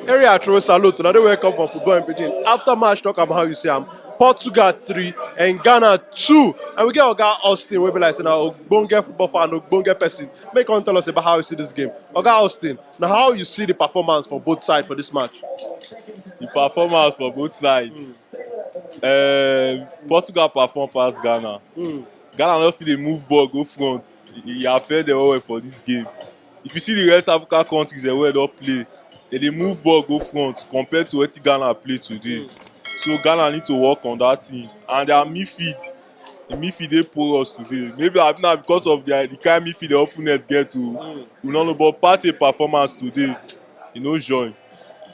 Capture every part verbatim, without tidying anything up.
Area throw salute, una dey welcome for football in Benin. After match, talk about how you see am. Portugal three and Ghana two. And we get Oga Austin, wey be like say na ogbonge football fan, ogbonge person. Make come tell us about how you see this game. Oga Austin, na how you see the performance for both sides for this match? The performance for both sides. Um, Portugal perform pass Ghana. Ghana no fit dey move ball go front. E e affect dem well well for this game. If you see the rest African countries dem wey don play, dem dey move ball go front compared to wetin Ghana play today. So Ghana need to work on that thing. And their midfield, the midfield dey porous today. Maybe abi na because of their the kind midfield the opponent get o. We no know, but Partey performance today, e no join.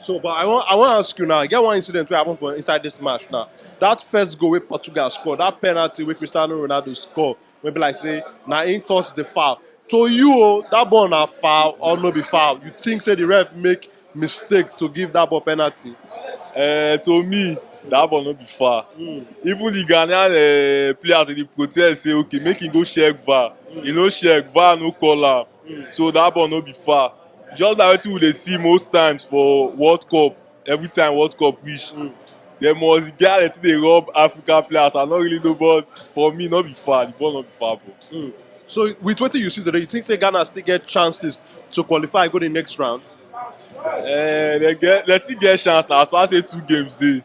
So, but I wan I wan ask you now. E get one incident wey happen for inside this match now. That first goal wey Portugal score, that penalty wey Cristiano Ronaldo score, wey be like say na him cause the foul. To you o, that ball na foul or no be foul? You think say the ref make mistake to give that ball penalty? Uh, to me, that ball no be foul. Even the Ghanaian uh, players dey protest say okay, make him go check VAR. He no check, VAR no call am. So that ball no be foul. Just like wetin we dey see most times for World Cup, every time World Cup reach, dem must get how dem take dey rub African players. I no really know, but for me, no be foul. The ball no be foul ball. So with wetin you see today, you think say Ghana still get chances to qualify go the next round? Uh, they get they still get chance now, as far say two games dey,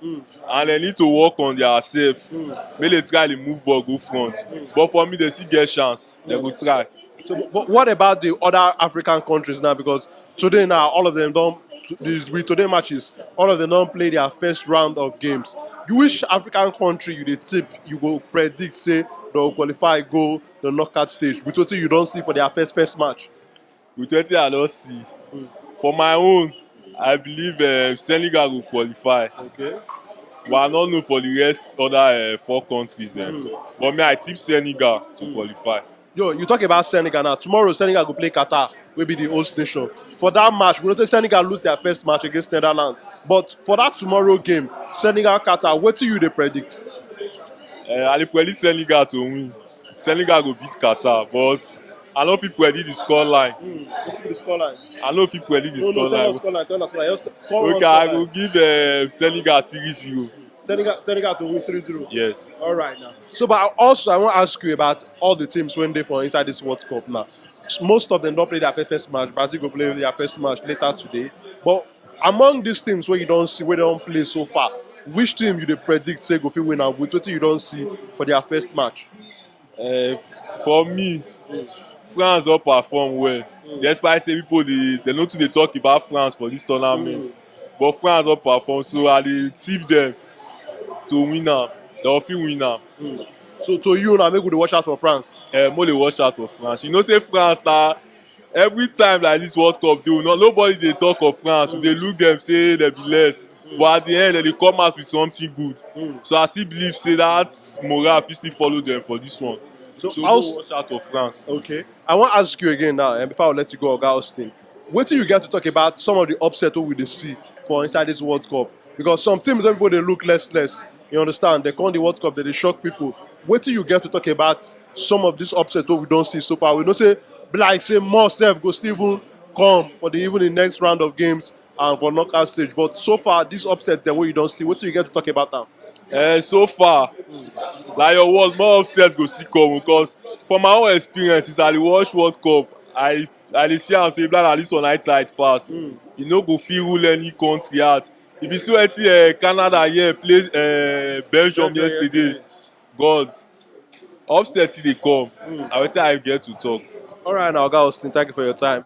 and they need to work on their self. Make they try dey move ball go front. But for me, they still get chance. They go try. So, but what about the other African countries now? Because today now, all of them don, with today matches, all of them don play their first round of games. Which African country you dey tip, you go predict say dem go qualify go the knockout stage with wetin you don see for their first first match? With wetin I don see, for my own, I believe um, Senegal go qualify. Okay. But I no know for the rest other uh, four countries dem. But me, I tip Senegal to qualify. Yo, you talk about Senegal now. Tomorrow, Senegal go play Qatar, wey be the host nation. For that match, we know say Senegal lose their first match against Netherlands. But for that tomorrow game, Senegal Qatar, wetin you dey predict? Uh, I dey predict Senegal to win. Senegal go beat Qatar, but I no fit predict the score line. Wetin be the score line? I no fit predict the No, no, score tell line. us score line. Tell us score line. Just call one Okay, score I line. Go give um, Senegal three zero. Senegal, Senegal to win three zero. Yes. All right now. So, but also I want to ask you about all the teams wey dey for inside this World Cup now. Most of them don play their first match. Brazil go play their first match later today. But among these teams wey you don see, wey don play so far, which team you dey predict say go fit win am with wetin you don see for their first match? Uh, for me, France don perform well. Despite say people dey they no too dey talk about France for this tournament, but France don perform, so I dey tip them to win am. They go fit win am. So to you now, make we dey watch out for France. Uh, mo dey watch out for France. You know say France na every time like this World Cup dey, no, nobody dey talk of France. We dey look them say they be less, but at the end they dey come out with something good. So I still believe say that morale fit still follow them for this one. So So how no watch out for France. Okay. I wan ask you again now, and before I let you go, Oga Austin, wetin you get to talk about some of the upset wey we dey see for inside this World Cup? Because some teams wey people dey look less less, you understand? They come the World Cup, they dey shock people. Wetin you get to talk about some of these upsets wey we don see so far? We know say be like say more sef go still even come for the even the next round of games and for knockout stage. But so far, this upset dem wey you don see, wetin you get to talk about am? Uh, so far, like your word, more upset go still come because from my own experience, since I dey watch World Cup, I I dey see am say black na this one I tight pass. E no go fit rule any country out. If you see wetin uh, Canada here play uh, Belgium yesterday, God, upset still dey come. Na wetin I get to talk. All right, now, Oga Austin, thank you for your time.